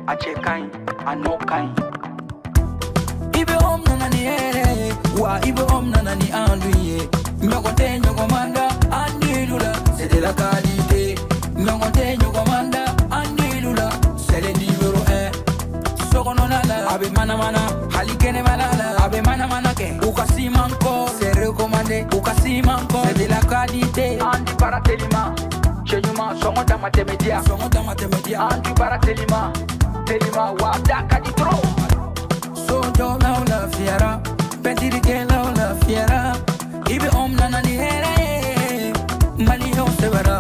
A cɛ ka ɲi, a nɔ ka ɲi. IBM nana ni hɛrɛ ye wa, IBM nana ni enduit ye. Ɲɔgɔn tɛ ɲɔgɔn man da enduit la, c'est de la qualité. Ɲɔgɔn tɛ ɲɔgɔn man da enduit la, c'est le numéro 1. Sokɔnɔna la, a bɛ manamana, hali kɛnɛmana la, a bɛ manamana kɛ. U ka ciment ko, c'est recommandé. U ka ciment ko, c'est de la qualité. Enduit baara telima, cɛ ɲuman, sɔngɔ dama tɛmɛ diya, sɔngɔ dama tɛmɛ diya. Enduit baara telima telima wa, da ka di trop. Sojɔlaw lafiyara, pɛntirikɛlaw lafiyara. IBM nana ni hɛrɛ ye, maliyɛnw sɛbɛra.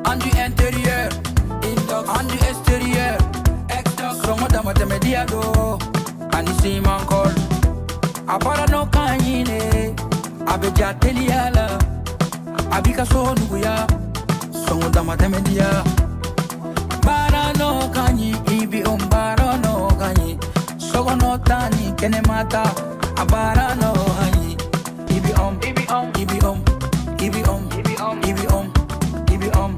Enduit intérieur, enduit extérieur, sɔngɔ dama tɛmɛ diya do ani ciment colle. A baara nɔ ka ɲi ne, a bɛ ja teliya la, a b'i ka so nuguya, sɔngɔ dama tɛmɛ diya. Baara nɔ ka ɲi, IBM baara nɔ ka ɲi. Sokɔnɔ ta ni kɛnɛma ta, a baara nɔ ka ɲi. IBM, IBM, IBM, IBM, IBM, IBM.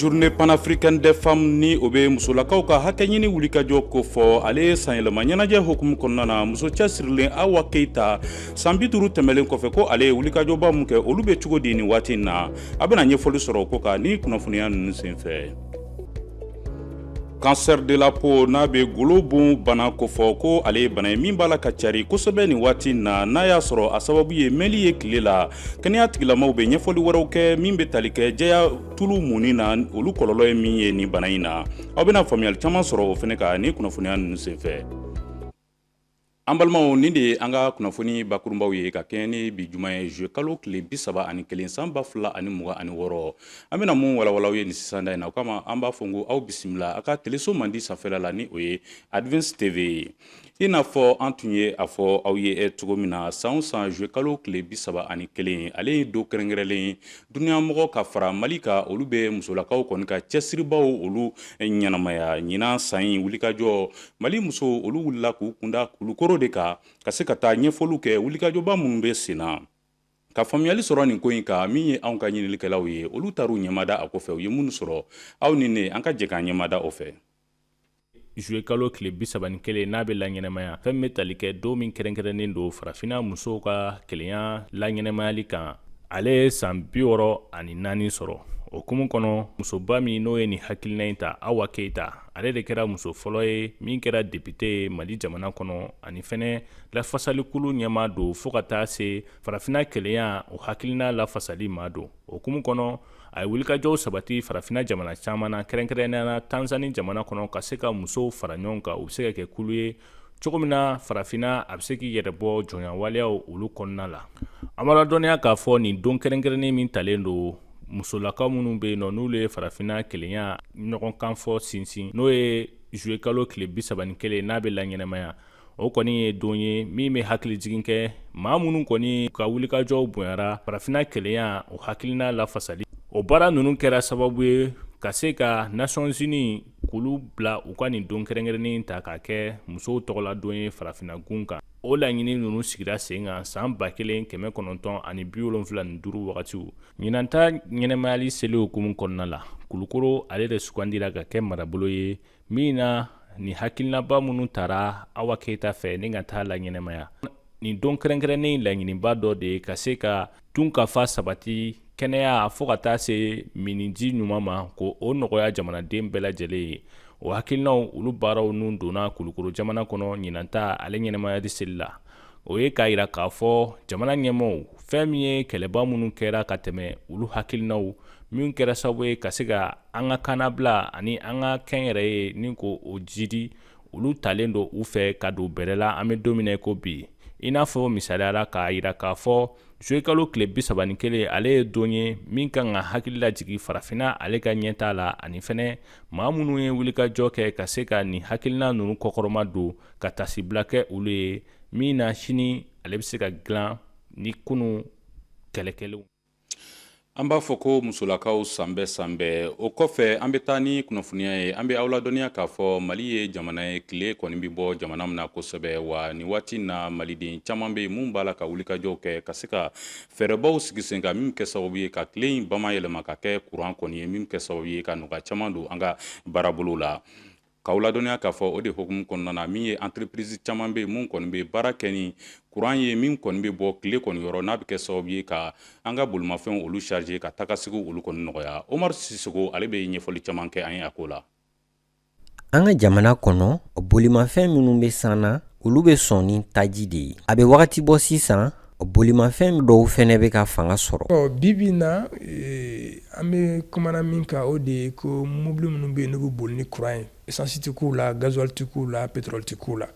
Journée panafricaine des femmes, ni o bɛ musolakaw ka hakɛ ɲini wulikajɔ kofɔ, ale ye sanyɛlɛma ɲɛnajɛ hukumu kɔnɔna na, muso cɛsirilen Awa Keyita, san 50 tɛmɛlen kɔfɛ ko ale ye wulikajɔba mun kɛ, olu bɛ cogo di nin waati in na? A bɛna ɲɛfɔli sɔrɔ o ko kan ni kunnafoniya ninnu senfɛ. Cancer de la peau, n'a bɛ golo bon bana kofɔ, ko ale ye bana ye min b'a la ka cari kosɛbɛ nin waati na, n'a y'a sɔrɔ a sababu ye mɛnli ye tile la. Kɛnɛya tigilamaw bɛ ɲɛfɔli wɛrɛw kɛ min bɛ tali kɛ jɛya tulu munni na, olu kɔlɔlɔ ye min ye nin bana in na. Aw bɛna faamuyali caman sɔrɔ o fana kan ni kunnafoniya ninnu senfɛ. An balimaw, nin de ye an ka kunnafoni bakurunbaw ye ka kɛɲɛ ni bi juma ye, juillet kalo tile 31 san 2026. An bɛna mun walawala aw ye nin sisan da in na, o kama an b'a fɔ ko aw bisimila a ka teleso mandi sanfɛla la, ni o ye Advance TV ye. I n'a fɔ an tun ye a fɔ aw ye cogo min na, san o san juillet kalo tile 31, ale ye don kɛrɛnkɛrɛnlen ye duniyamɔgɔ ka fara Mali kan, olu bɛ musolakaw kɔni ka cɛsiribaw olu ɲɛnamaya. Ɲinan san in wulikajɔ, Mali muso olu wulila k'u kunda Kulukoro de kan ka se ka taa ɲɛfɔliw kɛ wulikajɔba minnu bɛ sen na. Ka faamuyali sɔrɔ nin ko in kan, min ye anw ka ɲininikɛlaw ye, olu taar'u ɲɛmada a kɔfɛ. U ye minnu sɔrɔ, aw ni ne, an ka jɛ k'an ɲɛmada o fɛ. Juillet kalo tile 31, n'a bɛ laɲɛnamaya, fɛn min bɛ tali kɛ don min kɛrɛnkɛrɛnnen don farafinna musow ka kelenya laɲɛnamayali kan, ale ye san 64 sɔrɔ. O hukumu kɔnɔ, musoba min n'o ye nin hakilina in ta, Awa Keyita, ale de kɛra muso fɔlɔ ye min kɛra depite ye Mali jamana kɔnɔ, ani fɛnɛ lafasalikulu ɲɛmaa don, fo ka taa se farafinna kelenya o hakilina lafasali maa don. O hukumu kɔnɔ, a ye wulikajɔw sabati farafinna jamana caman na, kɛrɛnkɛrɛnnenya la Tanzani jamana kɔnɔ, ka se ka musow fara ɲɔgɔn kan, u bɛ se ka kɛ kulu ye cogo min na farafinna a bɛ se k'i yɛrɛ bɔ jɔnya waleyaw olu kɔnɔna la. An b'a ladɔnniya k'a fɔ nin don kɛrɛnkɛrɛnnen min talen don musolakaw minnu bɛ yen nɔ, n'olu ye farafinna kelenya ɲɔgɔn kanfɔ sinsin, n'o ye juillet kalo tile 31, n'a bɛ laɲɛnamaya, o kɔni ye don ye min bɛ hakilijigin kɛ maa minnu kɔni ka wulikajɔw bonyara farafinna kelenya o hakilina lafasali. O baara ninnu kɛra sababu ye ka se ka Nations Unies k'olu bila u ka nin don kɛrɛnkɛrɛnnen ta k'a kɛ musow tɔgɔla don ye farafinna gun kan. O laɲini ninnu sigira sen kan san 1975 wagatiw. Ɲinan ta ɲɛnɛmayali seli hukumu kɔnɔna la, Kulukoro ale de sugandira ka kɛ marabolo ye min na nin hakilinaba minnu tara Awa Keyita fɛ ni ka taa laɲɛnamaya. Nin don kɛrɛnkɛrɛnnen laɲiniba dɔ de ye ka se ka dunkafa sabati, kɛnɛya, fo ka taa se miniji ɲuman ma, ko o nɔgɔya jamanaden bɛɛ lajɛlen ye. O hakilinaw olu baaraw ninnu donna Kulukoro jamana kɔnɔ ɲinan ta ale ɲɛnamayali seli la. O ye k'a yira k'a fɔ jamana ɲɛmaaw, fɛn min ye kɛlɛba minnu kɛra ka tɛmɛ, olu hakilinaw min kɛra sababu ye ka se ka an ka kannabila ani an ka kɛnyɛrɛye ni ko o jidi, olu talen don u fɛ ka don bɛrɛ la an bɛ don min na ko bi. I n'a fɔ misaliya la, k'a yira k'a fɔ juillet kalo tile 31, ale ye don ye min kan ka hakili lajigin farafinna ale ka ɲɛtaa la, ani fɛnɛ maa minnu ye wulikajɔ kɛ ka se ka nin hakilina ninnu kɔkɔrɔma don, ka tasibila kɛ olu ye min na sini ale bɛ se ka dilan ni kunun kɛlɛkɛlenw. An b'a fɔ ko musolakaw sanbɛ sanbɛ. O kɔfɛ, an bɛ taa ni kunnafoniya ye. An bɛ aw ladɔnniya k'a fɔ Mali ye jamana ye, tile kɔni bɛ bɔ jamana min na kosɛbɛ. Wa nin waati na, maliden caman bɛ yen mun b'a la ka wulikajɔw kɛ ka se ka fɛɛrɛbaw sigi sen kan min kɛ sababu ye ka tile in bama yɛlɛma ka kɛ kuran kɔni ye, min kɛ sababu ye ka nɔgɔya caman don an ka baarabolo la. K'aw ladɔnniya k'a fɔ o de hukumu kɔnɔna na, min ye entreprise caman bɛ yen mun kɔni bɛ baara kɛ ni kuran ye, min kɔni bɛ bɔ tile kɔni yɔrɔ, n'a bɛ kɛ sababu ye ka an ka bolimafɛnw olu charger, ka tagasigi olu kɔni nɔgɔya. Omar Sisoko, ale bɛ ɲɛfɔli caman kɛ an ye a ko la. An ka jamana kɔnɔ, bolimafɛn minnu bɛ san na, olu bɛ sɔn ni taji de ye. A bɛ wagati bɔ sisan, bolimafɛn dɔw fɛnɛ bɛ ka fanga sɔrɔ. Bi bi na, an bɛ kumana min kan, o de ye ko mobili minnu bɛ yen, n'u bɛ boli ni kuran ye, essence tɛ k'u la, gasoil tɛ k'u la, pétrole tɛ k'u la,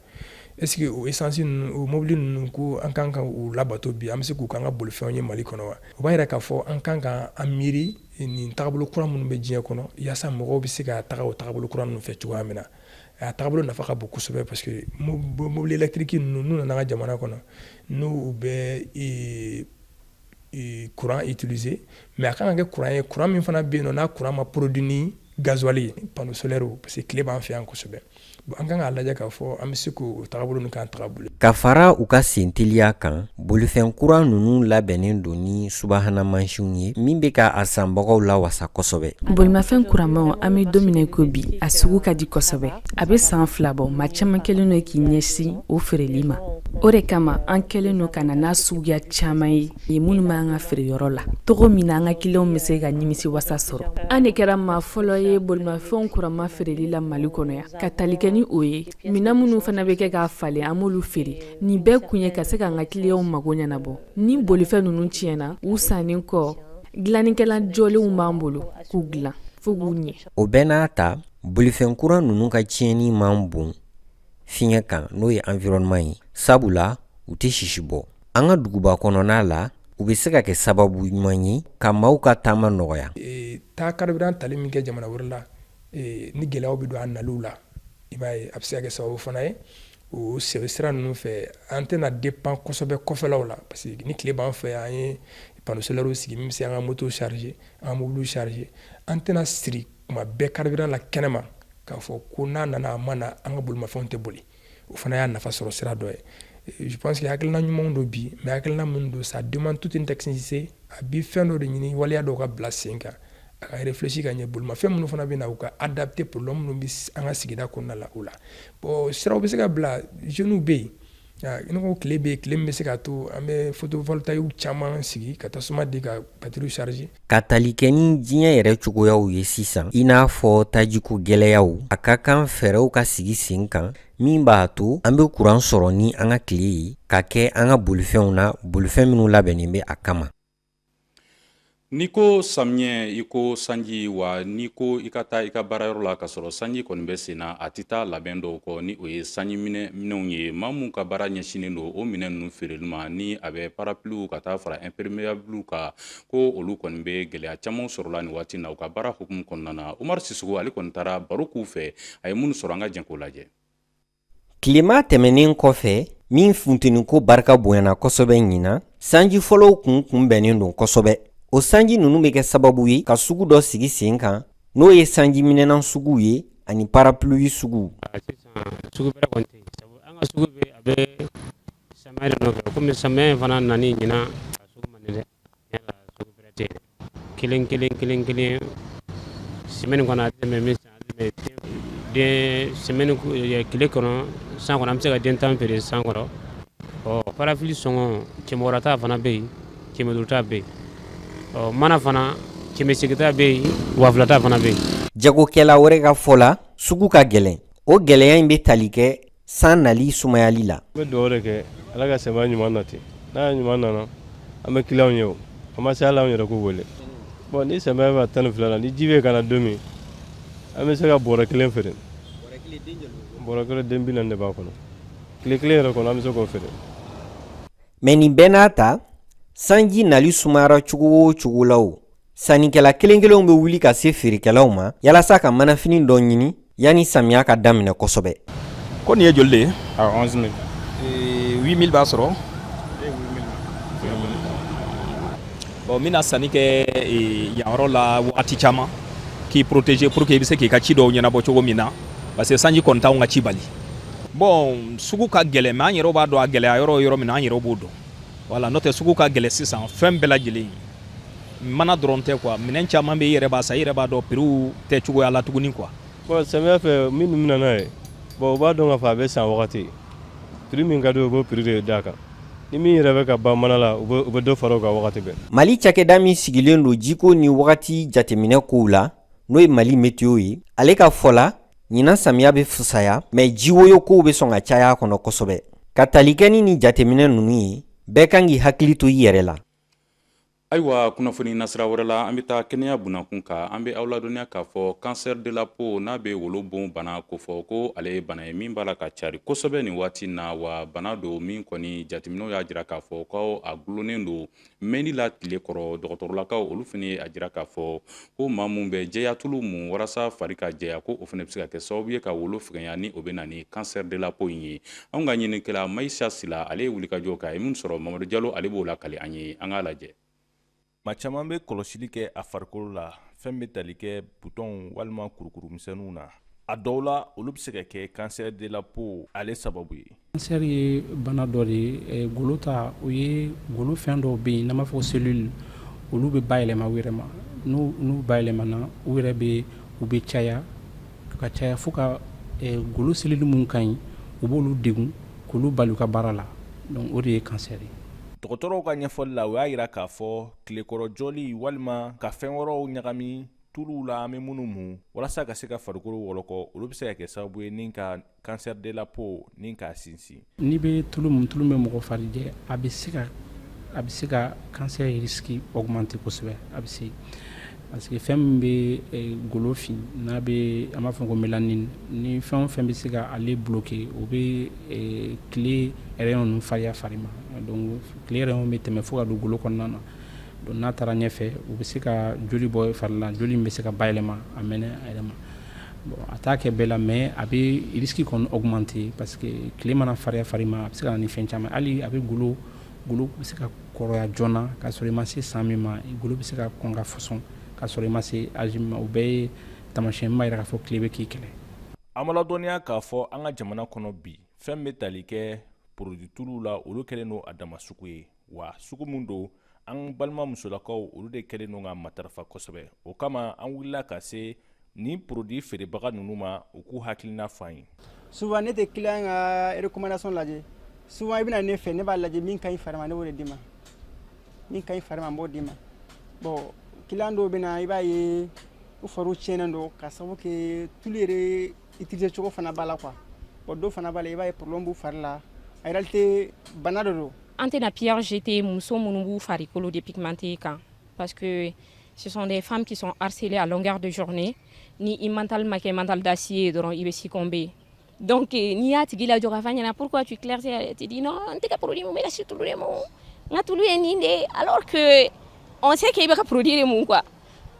est ce que o essence ninnu, o mobili ninnu, ko an kan ka u labato bi, an bɛ se k'u k'an ka bolifɛnw ye Mali kɔnɔ wa? O b'a yira k'a fɔ an kan ka an miiri nin tagabolo kura minnu bɛ diɲɛ kɔnɔ, yaasa mɔgɔw bɛ se ka taga o tagabolo kura ninnu fɛ cogoya min na. A tagabolo nafa ka bon kosɛbɛ, parce que mobili électrique ninnu, n'u nana an ka jamana kɔnɔ, n'u bɛ courant utiliser, mais a kan ka kɛ courant ye, courant min fana bɛ yen nɔ, n'a courant ma produit ni gasoil ye, panneau solaire, parce que tile b'an fɛ yan kosɛbɛ. Bon, an kan k'a lajɛ k'a fɔ an bɛ se k'o tagabolo ninnu k'an tagabolo. Ka fara u ka senteliya kan, bolifɛn kura ninnu labɛnnen don ni subahana mansinw ye min bɛ ka a sanbagaw lawasa kosɛbɛ. Bolimafɛn kuramaw, an bɛ don min ko bi, a sugu ka di kosɛbɛ. A bɛ san 2 bɔ, maa caman kɛlen don k'i ɲɛsin o feereli ma. O de kama an kɛlen don ka na n'a suguya caman ye minnu b'an ka feereyɔrɔ la, cogo min na an ka kiliyanw bɛ se ka nimisi wasa sɔrɔ. An de kɛra maa fɔlɔ ye bolimafɛnw kurama feereli la Mali kɔnɔ yan. Ka tali kɛ ni o ye, minɛn minnu fana bɛ kɛ k'a falen, an b'olu feere. Nin bɛɛ kun ye ka se k'an ka kiliyanw mago ɲɛnabɔ. Ni bolifɛn ninnu tiɲɛna u sannen kɔ, dilannikɛla jɔlenw b'an bolo k'u dilan fo k'u ɲɛ. O bɛɛ n'a ta, bolifɛn kura ninnu ka tiɲɛni man bon fiɲɛ kan, n'o ye environnement ye, sabula u tɛ sisi bɔ. An ka duguba kɔnɔna la, u bɛ se ka kɛ sababu ɲuman ye ka maaw ka taama nɔgɔya. Taa carburant tali min kɛ jamana wɛrɛ la, ni gɛlɛyaw bɛ don a naliw la, i b'a ye a bɛ se ka kɛ sababu fana ye o sira ninnu fɛ, an tɛna dépend kosɛbɛ kɔfɛlaw la, parce que ni tile b'an fɛ yan, an ye panneau solaire sigi min bɛ se an ka moto charger, an ka mobili charger. An tɛna siri kuma bɛɛ carburant la kɛnɛma k'a fɔ ko n'a nana, a ma na, an ka bolimafɛnw tɛ boli. O fana y'a nafa sɔrɔ sira dɔ ye. Je pense que hakilina ɲumanw don bi, mais hakilina minnu don, ça demande toute une technicité. A bi fɛn dɔ de ɲini, waleya dɔw ka bila sen kan, a ka réfléchir ka ɲɛ. Bolimafɛn minnu fana bɛ na, u ka adapter problème minnu bɛ an ka sigida kɔnɔna la o la. Bon, siraw bɛ se ka bila, jeunes bɛ yen, i n'a fɔ tile bɛ yen, tile min bɛ se k'a to an bɛ photovoltaïque caman sigi ka tasuma di ka batterie charger. Ka tali kɛ ni diɲɛ yɛrɛ cogoyaw ye sisan, i n'a fɔ tajiko gɛlɛyaw, a ka kan fɛɛrɛw ka sigi sen kan min b'a to an bɛ kuran sɔrɔ ni an ka tile ye ka kɛ an ka bolifɛnw na, bolifɛn minnu labɛnnen bɛ a kama. N'i ko samiyɛ, i ko sanji. Wa n'i ko i ka taa i ka baarayɔrɔ la ka sɔrɔ sanji kɔni bɛ sen na, a tɛ taa labɛn dɔw kɔ, ni o ye sanji minɛ minɛnw ye. Maa mun ka baara ɲɛsinnen don o minɛn ninnu feereli ma, ni a bɛ parapluie ka taa fara imperméable kan, ko olu kɔni bɛ gɛlɛya caman sɔrɔ la nin waati na u ka baara hukumu kɔnɔna na. Umaru Sisoko, ale kɔni taara baro k'u fɛ. A ye minnu sɔrɔ, an ka jɛn k'o lajɛ. Tilema tɛmɛnen kɔfɛ min funteniko barika bonyana kosɛbɛ ɲinan, sanji fɔlɔw kun kunbɛnnen don kosɛbɛ. O sanji ninnu bɛ kɛ sababu ye ka sugu dɔ sigi sen kan, n'o ye sanji minɛnan suguw ye ani parapluie suguw. Sisan sugu bɛrɛ kɔni tɛ yen, sabu an ka sugu bɛ, a bɛ samiya de nɔfɛ. Komi samiya in fana nani ɲinan, a sugu man di dɛ. Tiɲɛ la, sugu bɛrɛ tɛ yen. Kelen kelen kelen kelen, semaine kɔnɔ a tɛ tɛmɛ min san, a tɛ tɛmɛ den semaine tile kɔnɔ san kɔnɔ, an bɛ se ka den 10 feere san kɔnɔ. Ɔ parapluie sɔngɔ, 600 ta fana bɛ yen, 500 ta bɛ yen. Ɔ mana fana, 800 ta bɛ yen, 2000 ta fana bɛ yen. Jagokɛla wɛrɛ ka fɔ la, sugu ka gɛlɛn. O gɛlɛya in bɛ tali kɛ san nali sumayali la. N bɛ dugawu de kɛ, Ala ka samiya ɲuman nati. N'a ɲuman nana, an bɛ kiliyanw ye. O an ma se, hali anw yɛrɛ k'u wele. Bon, ni samiya bɛ 12 la, ni ji bɛ ka na don min, an bɛ se ka bɔrɛ kelen feere. Bɔrɛ kelen, den 40 de b'a kɔnɔ. Tile kelen yɛrɛ kɔnɔ, an bɛ se k'o feere. Mɛ nin bɛɛ n'a ta, sanji nali sumayara cogo o cogo la, o sannikɛla kelen kelenw bɛ wuli ka se feerekɛlaw ma yalasa ka manafini dɔ ɲini yanni samiya ka daminɛ kosɛbɛ. Ko nin ye joli de ye? Ah, 11 000. 8 000 b'a sɔrɔ. Bon, n bɛna sanni kɛ yan yɔrɔ la wagati caman k'i protéger pour que i bɛ se k'i ka ci dɔw ɲɛnabɔ cogo min na, parce que sanji kɔni t'anw ka ci bali. Bon, sugu ka gɛlɛn, mais an yɛrɛ b'a dɔn a gɛlɛya yɔrɔ yɔrɔ min na, an yɛrɛ b'o dɔn. Voilà, n'o tɛ sugu ka gɛlɛn sisan, fɛn bɛɛ lajɛlen, mana dɔrɔn tɛ quoi, minɛn caman bɛ, i yɛrɛ b'a san, i yɛrɛ b'a dɔn prix tɛ cogoya la tuguni quoi. Bon, samiya fɛ, minnu bɛ na n'a ye, bon, u b'a dɔn k'a fɔ a bɛ san wagati, prix min ka di u b'o prix de d'a kan. Ni min yɛrɛ bɛ ka ban mana la, u bɛ dɔ fara o kan wagati bɛɛ. Mali cakɛda min sigilen don jiko ni wagati jateminɛ kow la, n'o ye Mali Météo ye, ale ka fɔ la, ɲinan samiya bɛ fisaya, mais jiwoyo kow bɛ sɔn ka caya a kɔnɔ kosɛbɛ. Ka tali kɛ ni nin jateminɛ ninnu ye, bɛɛ kan k'i hakili to i yɛrɛ la. Ayiwa, kunnafoni nasira wɛrɛ la, an bɛ taa kɛnɛya bunakun kan. An bɛ aw ladɔnniya k'a fɔ cancer de la peau, n'a bɛ wolo bon bana kofɔ, ko ale ye bana ye min b'a la ka cari kosɛbɛ nin waati na. Wa bana don min kɔni jateminɛw y'a jira k'a fɔ ko a gulonnen don mɛnni la tile kɔrɔ. Dɔgɔtɔrɔlakaw olu fana ye a jira k'a fɔ ko maa mun bɛ jɛyatulu mun walasa fari ka jɛya, ko o fana bɛ se ka kɛ sababu ye ka wolo fɛgɛnya, ni o bɛ na ni cancer de la peau in ye. Anw ka ɲininikɛla Mayisa Sila, ale ye wulikajɔ kɛ, a ye min sɔrɔ, Mamadu Jalo, ale b'o lakali an ye. An k'a lajɛ. Maa caman bɛ kɔlɔsili kɛ a farikolo la, fɛn bɛ tali kɛ butɔnw walima kurukurumisɛnninw na. A dɔw la, olu bɛ se ka kɛ cancer de la peau ale sababu ye. Cancer ye bana dɔ de ye, golo ta, o ye golo fɛn dɔw bɛ yen n'an b'a fɔ cellule, olu bɛ bayɛlɛma u yɛrɛ ma. N'u bayɛlɛmana u yɛrɛ bɛ, u bɛ caya ka caya fo ka golo cellule mun ka ɲi, u b'olu degun k'olu bali u ka baara la. Donc o de ye cancer ye. Dɔgɔtɔrɔw ka ɲɛfɔli la, u y'a jira k'a fɔ tilekɔrɔjɔli walima ka fɛn wɛrɛw ɲagami tuluw la an bɛ minnu mun walasa ka se ka farikolo wɔlɔkɔ, olu bɛ se ka kɛ sababu ye ni ka cancer de la peau ni k'a sinsin. N'i bɛ tulu mun, tulu bɛ mɔgɔ fari jɛ, a bɛ se ka cancer risque augmenter kosɛbɛ. A bɛ se, parce que fɛn min bɛ golo fin, n'a bɛ, an b'a fɔ ko mélanine, ni fɛn o fɛn bɛ se ka ale bloquer, o bɛ tile rayon ninnu fariya fari ma. Donc tile rayon bɛ tɛmɛ fo ka don golo kɔnɔna na. Donc n'a taara ɲɛfɛ, u bɛ se ka joli bɔ fari la, joli min bɛ se ka bayɛlɛma a mɛnɛ a yɛrɛ ma. Bon, a t'a kɛ bɛɛ la, mais a bɛ risque kɔni augmenter, parce que tile mana fariya fari ma, a bɛ se ka na ni fɛn caman. Hali a bɛ golo bɛ se ka kɔrɔya joona k'a sɔrɔ i ma se san min ma, golo bɛ se ka kɔn ka fɔsɔn k'a sɔrɔ i ma se âge min ma. O bɛɛ ye taamasiyɛn min b'a jira k'a fɔ tile bɛ k'i kɛlɛ. An ma ladɔnniya k'a fɔ an ka jamana kɔnɔ bi, fɛn bɛ tali kɛ produit tuluw la, olu kɛlen don a dama sugu ye. Wa sugu min don, an balima musolakaw, olu de kɛlen don ka matarafa kosɛbɛ. O kama, an wulila ka se ni produit feerebaga ninnu ma, u k'u hakilina fɔ an ye. Souvent ne tɛ client ka recommandation lajɛ. Souvent i bɛna ne fɛ, ne b'a lajɛ min ka ɲi fari ma, ne b'o de d'i ma. Min ka ɲi fari ma, n b'o d'i ma. Bon, client dɔw bɛ na, i b'a ye u fariw tiɲɛnen don ka sababu kɛ tulu yɛrɛ utiliser cogo fana b'a la quoi. Bon, dɔw fana b'a la, i b'a ye problème b'u fari la. En réalité, bana de don. An tɛna pierre jeter muso minnu b'u farikolo dépigmenter kan, parce que ce sont des femmes qui sont harcelées à longueur de journée. Ni i mental ma kɛ mental d'acier ye dɔrɔn, i bɛ succomber. Donc n'i y'a tigi lajɔ k'a fɔ a ɲɛna pourquoi tu éclaircis, elle te dit non, n tɛ ka produit mun, n bɛ ka si tulu de mun, n ka tulu ye nin de ye, alors que on sait que i bɛ ka produit de mun quoi.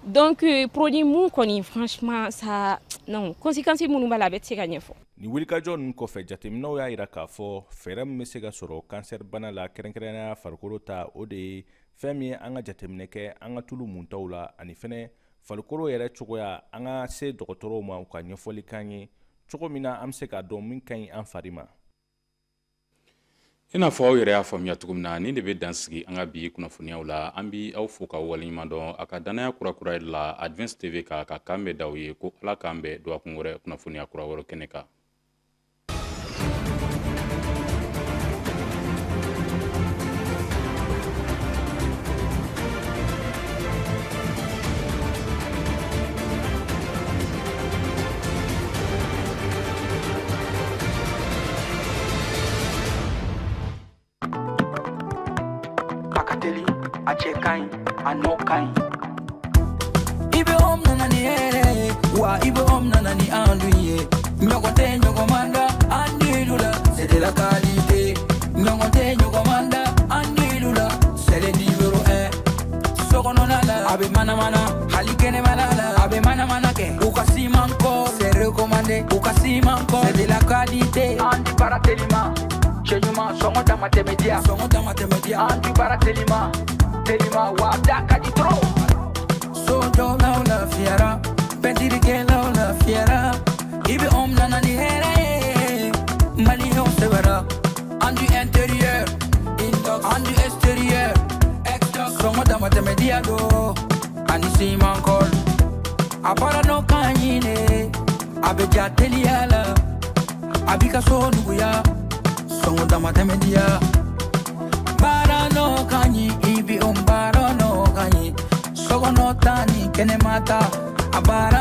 Donc produit mun kɔni, franchement, ça non, conséquences minnu b'a la, a bɛɛ tɛ se ka ɲɛfɔ. Nin wulikajɔ ninnu kɔfɛ, jateminɛw y'a jira k'a fɔ fɛɛrɛ min bɛ se ka sɔrɔ cancer bana la, kɛrɛnkɛrɛnnenya farikolo ta, o de ye fɛn min ye an ka jateminɛ kɛ an ka tulu muntaw la, ani fɛnɛ farikolo yɛrɛ cogoya, an ka se dɔgɔtɔrɔw ma, u ka ɲɛfɔli k'an ye cogo min na an bɛ se k'a dɔn min ka ɲi an fari ma. I n'a fɔ aw yɛrɛ y'a faamuya cogo min na, nin de bɛ dan sigi an ka bi kunnafoniyaw la. An bi aw fo ka waleɲuman dɔn a ka danaya kurakurayali la Advance TV kan. Ka kan bɛ d'aw ye ko Ala k'an bɛn dɔgɔkun wɛrɛ, kunnafoniya kura wɛrɛ kɛnɛ kan. A ka teli, a cɛ ka ɲi, a nɔ ka ɲi. I bɛ home nana ni hɛrɛ ye, wa i bɛ home nana ni andu ye. Ɲɔgɔn tɛ ɲɔgɔn man da andilu la, c'est de la qualité. Ɲɔgɔn tɛ ɲɔgɔn man da andilu la, c'est le numéro 1. Sokɔnɔna la, a bɛ manamana, hali kɛnɛmana la, a bɛ manamana kɛ. U ka siman kɔ, c'est recommandé. U ka siman kɔ, c'est de la qualité. An di baara telima, cɛ ɲuman, sɔngɔ dama tɛmɛ diya, sɔngɔ dama tɛmɛ diya. An di baara telima. Telima wa da ka di trop. Sojɔlaw lafiyara, pɛntirikɛlaw lafiyara, IBM nana ni hɛrɛ ye, maliyɛnw sɛbɛra. Enduit intérieur, enduit extérieur, sɔngɔ damatɛmɛ diya don ani siman kɔl. A baara nɔ ka ɲi de, a bɛ ja teliya la, a b'i ka so nuguya, sɔngɔ damatɛmɛ diya. Baara nɔ ka ɲi, IBM baara nɔ ka ɲi, sokɔnɔ ta ni kɛnɛma ta, a baara.